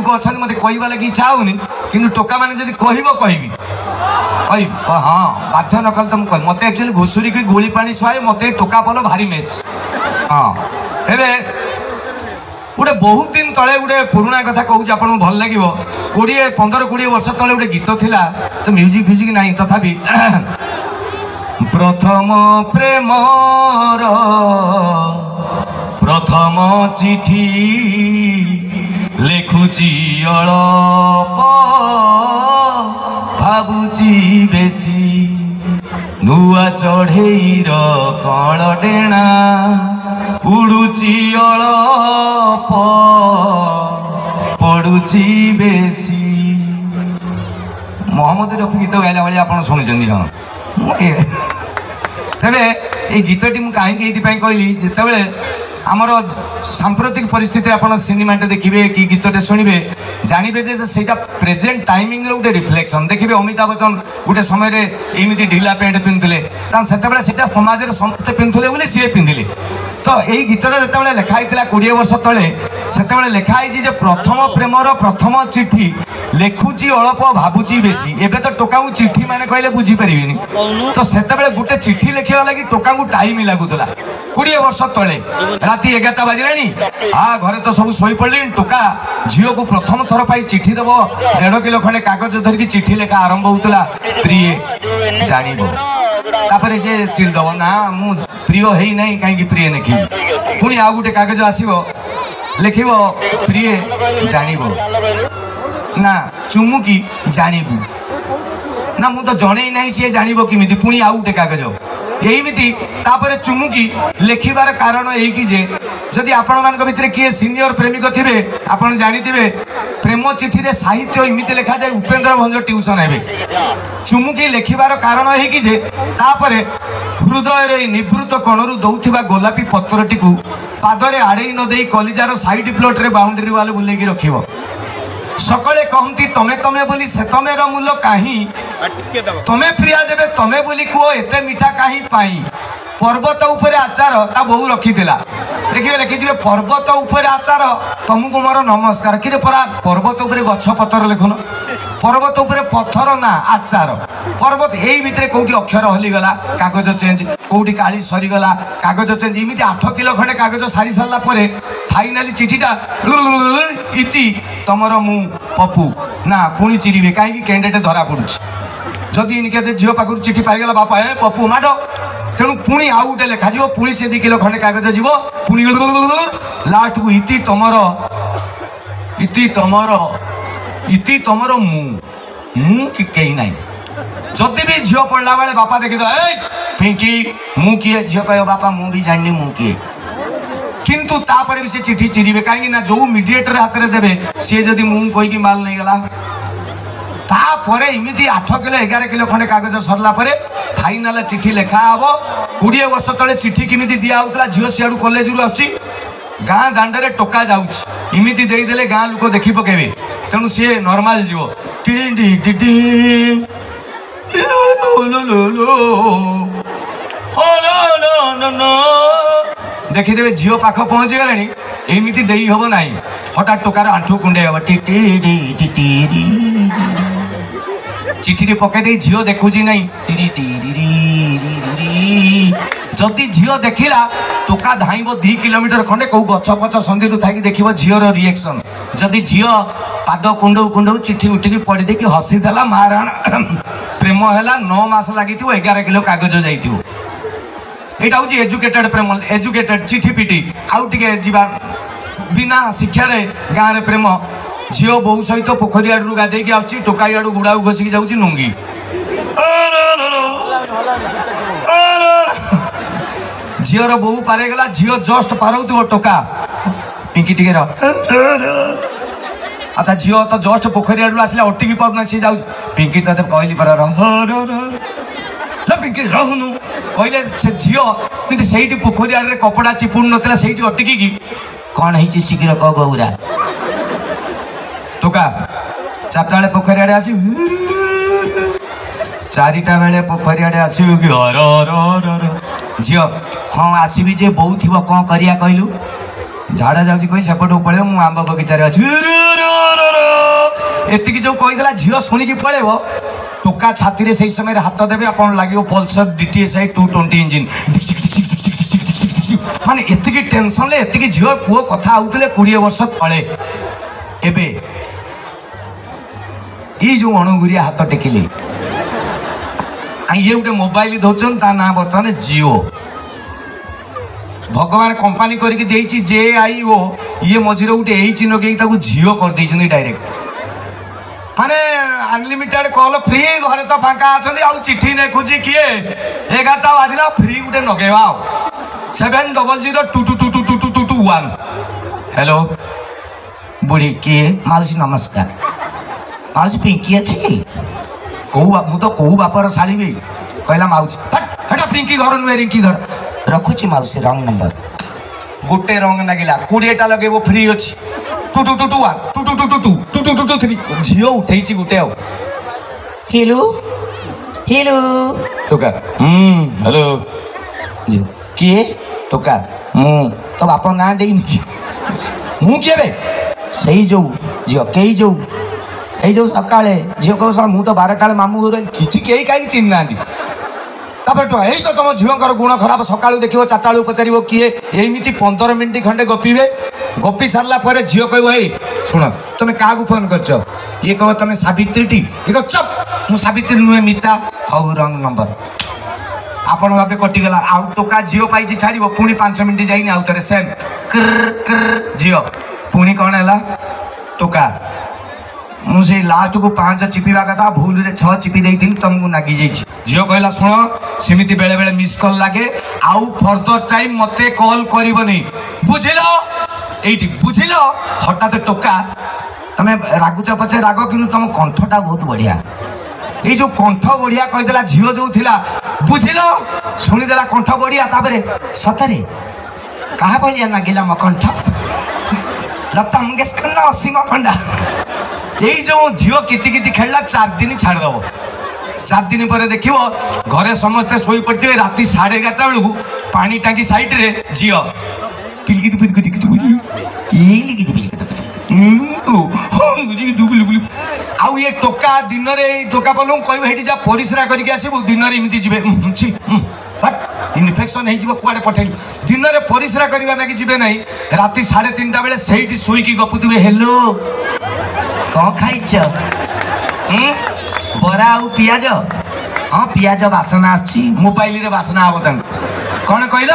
ଲୋକ ଅଛନ୍ତି, ମୋତେ କହିବା ଲାଗି ଇଚ୍ଛା ହେଉନି, କିନ୍ତୁ ଟୋକାମାନେ ଯଦି କହିବ କହିବି କହିବି ହଁ, ବାଧ୍ୟ ନ କଲେ ତ ମୁଁ କହିବି। ମୋତେ ଆକ୍ଚୁଆଲି ଘୁଷୁରିକି ଗୁଳି ପାଣି ଶୁଆଏ, ମୋତେ ଟୋକା ପଲ ଭାରି ମେଚ୍। ହଁ, ତେବେ ଗୋଟେ ବହୁତ ଦିନ ତଳେ ଗୋଟେ ପୁରୁଣା କଥା କହୁଛି, ଆପଣଙ୍କୁ ଭଲ ଲାଗିବ। 20 15 20 ବର୍ଷ ତଳେ ଗୋଟେ ଗୀତ ଥିଲା, ତ ମ୍ୟୁଜିକ୍ ଫ୍ୟୁଜିକ୍ ନାହିଁ, ତଥାପି ପ୍ରଥମ ପ୍ରେମର ପ୍ରଥମ ଚିଠି ଲେଖୁଛି ଅଳପ ଭାବୁଛି ବେଶୀ, ନୂଆ ଚଢ଼େଇର କଳ ଡେଣା ଉଡ଼ୁଛି ଅଳପ ପଡ଼ୁଛି ବେଶୀ। ମହମ୍ମଦ ରଫି ଗୀତ ଗାଇଲା ଭଳିଆ ଆପଣ ଶୁଣୁଛନ୍ତି। ହଁ, ମୁଁ ତେବେ ଏଇ ଗୀତଟି ମୁଁ କାହିଁକି ଏଇଥିପାଇଁ କହିଲି, ଯେତେବେଳେ ଆମର ସାମ୍ପ୍ରତିକ ପରିସ୍ଥିତିରେ ଆପଣ ସିନେମାଟେ ଦେଖିବେ କି ଗୀତଟେ ଶୁଣିବେ, ଜାଣିବେ ଯେ ସେଇଟା ପ୍ରେଜେଣ୍ଟ ଟାଇମିଂର ଗୋଟେ ରିଫ୍ଲେକ୍ସନ୍। ଦେଖିବେ ଅମିତାଭ ବଚ୍ଚନ ଗୋଟେ ସମୟରେ ଏମିତି ଢିଲା ପ୍ୟାଣ୍ଟ ପିନ୍ଧୁଥିଲେ, କାରଣ ସେତେବେଳେ ସେଇଟା ସମାଜରେ ସମସ୍ତେ ପିନ୍ଧୁଥିଲେ ବୋଲି ସିଏ ପିନ୍ଧିଲେ। ତ ଏଇ ଗୀତଟା ଯେତେବେଳେ ଲେଖା ହେଇଥିଲା 20 ବର୍ଷ ତଳେ, ସେତେବେଳେ ଲେଖା ହେଇଛି ଯେ ପ୍ରଥମ ପ୍ରେମର ପ୍ରଥମ ଚିଠି ଲେଖୁଛି ଅଳପ ଭାବୁଛି ବେଶୀ। ଏବେ ତ ଟୋକାଙ୍କୁ ଚିଠି ମାନେ କହିଲେ ବୁଝିପାରିବେନି, ତ ସେତେବେଳେ ଗୋଟେ ଚିଠି ଲେଖିବା ଲାଗି ଟୋକାଙ୍କୁ ଟାଇମ୍ ଲାଗୁଥିଲା। 20 ବର୍ଷ ତଳେ ରାତି 11ଟା ବାଜିଲାଣି, ଆ ଘରେ ତ ସବୁ ଶୋଇପଡ଼ିଲେଣି, ଟୋକା ଝିଅକୁ ପ୍ରଥମ ଥର ପାଇଁ ଚିଠି ଦେବ, 1.5 କିଲୋ ଖଣ୍ଡେ କାଗଜ ଧରିକି ଚିଠି ଲେଖା ଆରମ୍ଭ ହଉଥିଲା, ପ୍ରିୟେ ଜାଣିବ। ତାପରେ ସେ ଚିରିଦବ, ନା ମୁଁ ପ୍ରିୟ ହେଇନାହିଁ କାହିଁକି ପ୍ରିୟ ଲେଖିବି। ପୁଣି ଆଉ ଗୋଟେ କାଗଜ ଆସିବ, ଲେଖିବ ପ୍ରିୟେ ଜାଣିବ, ନା ଚୁମୁକି ଜାଣିବୁ, ନା ମୁଁ ତ ଜଣେଇ ନାହିଁ ସିଏ ଜାଣିବ କେମିତି। ପୁଣି ଆଉ ଗୋଟେ କାଗଜ ଏଇମିତି। ତାପରେ ଚୁମୁକି ଲେଖିବାର କାରଣ ଏଇକି ଯେ ଯଦି ଆପଣମାନଙ୍କ ଭିତରେ କିଏ ସିନିୟର ପ୍ରେମିକ ଥିବେ, ଆପଣ ଜାଣିଥିବେ ପ୍ରେମ ଚିଠିରେ ସାହିତ୍ୟ ଏମିତି ଲେଖାଯାଏ, ଉପେନ୍ଦ୍ର ଭଞ୍ଜ ଟ୍ୟୁସନ ହେବେ। ଚୁମୁକି ଲେଖିବାର କାରଣ ଏହିକି ଯେ ତାପରେ ହୃଦୟରେ ଏଇ ନିବୃତ୍ତ କଣରୁ ଦଉଥିବା ଗୋଲାପୀ ପତ୍ରଟିକୁ ପାଦରେ ଆଡ଼େଇ ନ ଦେଇ କଲିଜାର ସାଇଡ୍ ପ୍ଲଟ୍ରେ ବାଉଣ୍ଡରୀ ୱାଲ୍ ବୁଲେଇକି ରଖିବ। ସକାଳେ କହନ୍ତି ତମେ ତମେ ବୋଲି, ସେ ତମେର ମୂଲ କାହିଁ, ତମେ ପ୍ରିୟା ଯେବେ ତମେ ବୋଲି କୁହ ଏତେ ମିଠା କାହିଁ ପାଇଁ। ପର୍ବତ ଉପରେ ଆଚାର ତା ବୋଉ ରଖିଥିଲା, ଦେଖିବେ ଲେଖିଥିବେ ପର୍ବତ ଉପରେ ଆଚାର ତମକୁ ମୋର ନମସ୍କାର। କିରେ ପରା ପର୍ବତ ଉପରେ ଗଛ ପତର ଲେଖୁନ, ପର୍ବତ ଉପରେ ପଥର ନା ଆଚାର ପର୍ବତ। ଏଇ ଭିତରେ କୋଉଠି ଅକ୍ଷର ହଲିଗଲା କାଗଜ ଚେଞ୍ଜ, କୋଉଠି କାଳି ସରିଗଲା କାଗଜ ଚେଞ୍ଜ। ଏମିତି 8 କିଲୋ ଖଣ୍ଡେ କାଗଜ ସାରି ସାରିଲା ପରେ ଫାଇନାଲି ଚିଠିଟା ଇତି ତମର ମୁଁ ପପୁ। ନା ପୁଣି ଚିରିବେ, କାହିଁକି କ୍ୟାଣ୍ଡିଡେଟ୍ ଧରା ପଡୁଛି। ଯଦି ଇନକେ ସେ ଝିଅ ପାଖରୁ ଚିଠି ପାଇଗଲା, ବାପା ଏ ପପୁ ମାଡ଼। ତେଣୁ ପୁଣି ଆଉ ଗୋଟେ ଲେଖାଯିବ, ପୁଣି ସେ 2 କିଲୋ ଖଣ୍ଡେ କାଗଜ ଯିବ, ପୁଣି ଲାଷ୍ଟକୁ ଇତି ତମର ଇତି ତମର ଇତି ତମର ମୁଁ ମୁଁ କି କେହି ନାହିଁ। ଯଦି ବି ଝିଅ ପଡ଼ିଲା ବେଳେ ବାପା ଦେଖିଦେଲା, ଏ ପିଙ୍କି ମୁଁ କିଏ, ଝିଅ କହିବ ବାପା ମୁଁ ବି ଜାଣିନି ମୁଁ କିଏ। କିନ୍ତୁ ତାପରେ ବି ସେ ଚିଠି ଚିରିବେ, କାହିଁକି ନା ଯୋଉ ମିଡିଏଟର ହାତରେ ଦେବେ ସିଏ ଯଦି ମୁଁ କହିକି ମାଲ ନେଇଗଲା। ତାପରେ ଏମିତି 8 କିଲୋ 11 କିଲୋ ଖଣ୍ଡେ କାଗଜ ସରିଲା ପରେ ଫାଇନାଲ ଚିଠି ଲେଖା ହବ। 20 ବର୍ଷ ତଳେ ଚିଠି କେମିତି ଦିଆ ହଉଥିଲା, ଝିଅ ସିଆଡ଼ୁ କଲେଜରୁ ଆସୁଛି, ଗାଁ ଦାଣ୍ଡରେ ଟୋକା ଯାଉଛି, ଏମିତି ଦେଇଦେଲେ ଗାଁ ଲୋକ ଦେଖି ପକେଇବେ, ତେଣୁ ସିଏ ନର୍ମାଲ ଯିବ। ଦେଖିଦେବେ ଝିଅ ପାଖ ପହଞ୍ଚିଗଲାଣି, ଏମିତି ଦେଇ ହବ ନାହିଁ, ହଠାତ୍ ଟୋକାର ଆଣ୍ଠୁ କୁଣ୍ଡେଇ ହବ, ଟି ଟି ଟି ଟି ଚିଠିଟି ପକେଇ ଦେଇ ଝିଅ ଦେଖୁଛି ନାହିଁ, ତିରି ତିରି। ଯଦି ଝିଅ ଦେଖିଲା, ଟୋକା ଧାଇଁବ 2 କିଲୋମିଟର ଖଣ୍ଡେ, କୋଉ ଗଛ ପଛ ସନ୍ଧିରୁ ଥାଇକି ଦେଖିବ ଝିଅର ରିଏକ୍ସନ୍। ଯଦି ଝିଅ ପାଦ କୁଣ୍ଡଉ କୁଣ୍ଡଉ ଚିଠି ଉଠିକି ପଡ଼ି ଦେଇକି ହସିଦେଲା, ମାରାଣ ପ୍ରେମ ହେଲା। 9 ମାସ ଲାଗିଥିବ, 11 କିଲୋ କାଗଜ ଯାଇଥିବ। ଏଇଟା ହଉଛି ଏଜୁକେଟେଡ୍ ପ୍ରେମ, ଏଜୁକେଟେଡ୍ ଚିଠି ପିଟି। ଆଉ ଟିକେ ଯିବା, ବିନା ଶିକ୍ଷାରେ ଗାଁରେ ପ୍ରେମ। ଝିଅ ବୋଉ ସହିତ ପୋଖରୀ ଆଡ଼ରୁ ଗାଧେଇକି ଆସୁଛି, ଟୋକା ଇଆଡ଼ୁ ଗୁଡ଼ାକୁ ଘଷିକି ଯାଉଛି ନୁଙ୍ଗି। ଝିଅର ବୋଉ ପାରେଇଗଲା, ଝିଅ ଜଷ୍ଟ ପାରଉଥିବ, ଟୋକା ପିଙ୍କି ଟିକେ ରହ। ଆଚ୍ଛା, ଝିଅ ତ ଜଷ୍ଟ ପୋଖରୀ ଆଡ଼ରୁ ଆସିଲା, ଅଟିକି ପାରୁନା, ସିଏ ଯାଉଛି, ପିଙ୍କି ତତେ କହିଲି ପରା ରହ, ପିଙ୍କି ରହୁନୁ କହିଲେ। ସେ ଝିଅ କିନ୍ତୁ ସେଇଠି ପୋଖରୀ ଆଡ଼ରେ କପଡ଼ା ଚିପୁଡୁ ନଥିଲା, ସେଇଠି ଅଟିକିକି କ'ଣ ହେଇଛି ଶୀଘ୍ର କହ ଗୌରା। ଟୋକା 4ଟା ବେଳେ ପୋଖରୀ ଆଡ଼େ ଆସିବୁ, 4ଟା ବେଳେ ପୋଖରୀ ଆଡ଼େ ଆସିବୁ କି? ହର ହର। ଝିଅ ହଁ ଆସିବି ଯେ, ବୋଉ ଥିବ କ'ଣ କରିବା କହିଲୁ? ଝାଡ଼ା ଯାଉଛି କହି ସେପଟକୁ ପଳେଇବ, ମୁଁ ଆମ୍ବ ବଗିଚାରେ ଅଛି। ଏତିକି ଯୋଉ କହିଦେଲା ଝିଅ ଶୁଣିକି ପଳେଇବ। ଟୋକା ଛାତିରେ ସେଇ ସମୟରେ ହାତ ଦେବେ, ଆପଣ ଲାଗିବ ପଲସର DTSI 220 engine. ମାନେ ଏତିକି ଟେନସନରେ ଏତିକି ଝିଅ ପୁଅ କଥା ହଉଥିଲେ 20 ବର୍ଷ ତଳେ। ଏବେ ଏଇ ଯୋଉ ଅଣଗୁରିଆ ହାତ ଟେକିଲେ, ଇଏ ଗୋଟେ ମୋବାଇଲ ଧରୁଛନ୍ତି, ତା ନାଁ ବର୍ତ୍ତମାନ ଜିଓ। ଭଗବାନ କମ୍ପାନୀ କରିକି ଦେଇଛି ଜେ I ଓ, ଇଏ ମଝିରେ ଗୋଟେ ଏଇଚ ଲଗେଇକି ତାକୁ ଝିଅ କରିଦେଇଛନ୍ତି ଡାଇରେକ୍ଟ। ମାନେ ଅନଲିମିଟେଡ୍ କଲ୍ ଫ୍ରି, ଘରେ ତ ଫାଙ୍କା ଅଛନ୍ତି, ଆଉ ଚିଠି ଲେଖୁଛି କିଏ? 11ଟା ବାଜିଲା, ଫ୍ରି ଗୋଟେ ଲଗେଇବା। ଆଉ 700 2 2 2 2 2 2 2 2 1। ହ୍ୟାଲୋ ବୁଢ଼ୀ, କିଏ? ମାଉସୀ ନମସ୍କାର। ମାଉସୀ ପିଙ୍କି ଅଛି କି? କୋଉ ମୁଁ ତ କୋଉ ବାପର ଶାଳିବି? କହିଲା ମାଉସୀ, ହେଟା ପିଙ୍କି ଘର ନୁହେଁ, ରିଙ୍କି ଘର। ରଖୁଛି ମାଉସୀ, ରଙ୍ଗ ନମ୍ବର। ଗୋଟେ ରଙ୍ଗ ଲାଗିଲା, 20ଟା ଲଗେଇବ ଫ୍ରି ଅଛି। 2 2 2 2 1 2 2 2 2 2 2 2 2 2 3। ଝିଅ ଉଠେଇଛି ଗୋଟେ। ଆଉ ହ୍ୟାଲୋ ହ୍ୟାଲୋ ଟୋକା। ହୁଁ, ହ୍ୟାଲୋ। ଝିଅ, କିଏ? ଟୋକା, ମୁଁ ତୋ ବାପ ନାଁ ଦେଇନି କି? ମୁଁ କିଏ ବେ? ସେଇ ଯୋଉ ଝିଅ, କେଇ ଯୋଉ ଏଇ ଯୋଉ ସକାଳେ। ଝିଅ କହିବ, ମୁଁ ତ 12ଟା ବେଳେ ମାମୁଁ ଘରୁ। କିଛି କେହି କାହିଁକି ଚିହ୍ନି ନାହାନ୍ତି। ତାପରେ ଟୋକା, ଏଇ ତ ତମ ଝିଅଙ୍କର ଗୁଣ ଖରାପ, ସକାଳୁ ଦେଖିବ 4ଟା ବେଳକୁ ପଚାରିବ କିଏ। ଏମିତି 15 ମିନିଟ୍ ଖଣ୍ଡେ ଗପିବେ। ଗପି ସାରିଲା ପରେ ଝିଅ କହିବ, ଏଇ ଶୁଣ, ତମେ କାହାକୁ ଫୋନ କରିଛ? ଇଏ କହିବ, ତମେ ସାବିତ୍ରୀଟି? ଇଏ କହିବ, ଚପ୍, ମୁଁ ସାବିତ୍ରୀ ନୁହେଁ, ମିତା। ହଉ, ରଙ୍ଗ ନମ୍ବର। ଆପଣ ଭାବେ କଟିଗଲା। ଆଉ ଟୋକା ଝିଅ ପାଇଛି ଛାଡ଼ିବ? ପୁଣି 5 ମିନିଟ୍ ଯାଇନି, ଆଉ ଥରେ ସେମ୍ କ୍ର କ୍ର। ଝିଅ, ପୁଣି କ'ଣ ହେଲା? ଟୋକା, ମୁଁ ସେଇ ଲାଷ୍ଟକୁ 5 ଚିପିବା କଥା, ଭୁଲରେ 6 ଚିପି ଦେଇଥିଲି, ତମକୁ ନାଗି ଯାଇଛି। ଝିଅ କହିଲା, ଶୁଣ, ସେମିତି ବେଳେ ବେଳେ ମିସ୍ କଲ୍ ଲାଗେ, ଆଉ ଫର୍ଦର ଟାଇମ୍ ମତେ କଲ୍ କରିବନି, ବୁଝିଲ? ଏଇଠି ବୁଝିଲ। ହଠାତ୍ ଟୋକା, ତମେ ରାଗୁଛ ପଛେ ରାଗ, କିନ୍ତୁ ତମ କଣ୍ଠଟା ବହୁତ ବଢିଆ। ଏଇ ଯୋଉ କଣ୍ଠ ବଢିଆ କହିଦେଲା, ଝିଅ ଯୋଉ ଥିଲା ବୁଝିଲ ଶୁଣିଦେଲା କଣ୍ଠ ବଢିଆ। ତାପରେ, ସତରେ କାହା ଭଳିଆ ନାଗିଲା ମୋ କଣ୍ଠ, ଲତା ମଙ୍ଗେଶକର ନା ଅସୀମା ପଣ୍ଡା? ଏଇ ଯୋଉ ଝିଅ କିତି କିତି ଖେଳିଲା, 4 ଦିନ ଛାଡ଼ିଦବ। 4 ଦିନ ପରେ ଦେଖିବ ଘରେ ସମସ୍ତେ ଶୋଇପଡ଼ିଥିବେ, ରାତି 11:30 ବେଳକୁ ପାଣି ଟାଙ୍କି ସାଇଡରେ ଝିଅ। ଆଉ ଇଏ ଟୋକା ଦିନରେ, ଏଇ ଟୋକା ପଲଙ୍କୁ କହିବ ହେଇଠି ଯା ପରିସ୍ରା କରିକି ଆସିବୁ, ଦିନରେ ଏମିତି ଯିବେ, ଇନଫେକ୍ସନ ହେଇଯିବ, କୁଆଡ଼େ ପଠେଇଲୁ। ଦିନରେ ପରିସ୍ରା କରିବା ନାଗି ଯିବେ ନାହିଁ, ରାତି 3:30 ବେଳେ ସେଇଠି ଶୋଇକି ଗପୁଥିବେ। ହେଲୋ, କ'ଣ ଖାଇଛ? ବରା ଆଉ ପିଆଜ। ହଁ, ପିଆଜ ବାସନା ଆସୁଛି, ମୋବାଇଲରେ ବାସନା ହବ ତାଙ୍କୁ। କ'ଣ କହିଲ?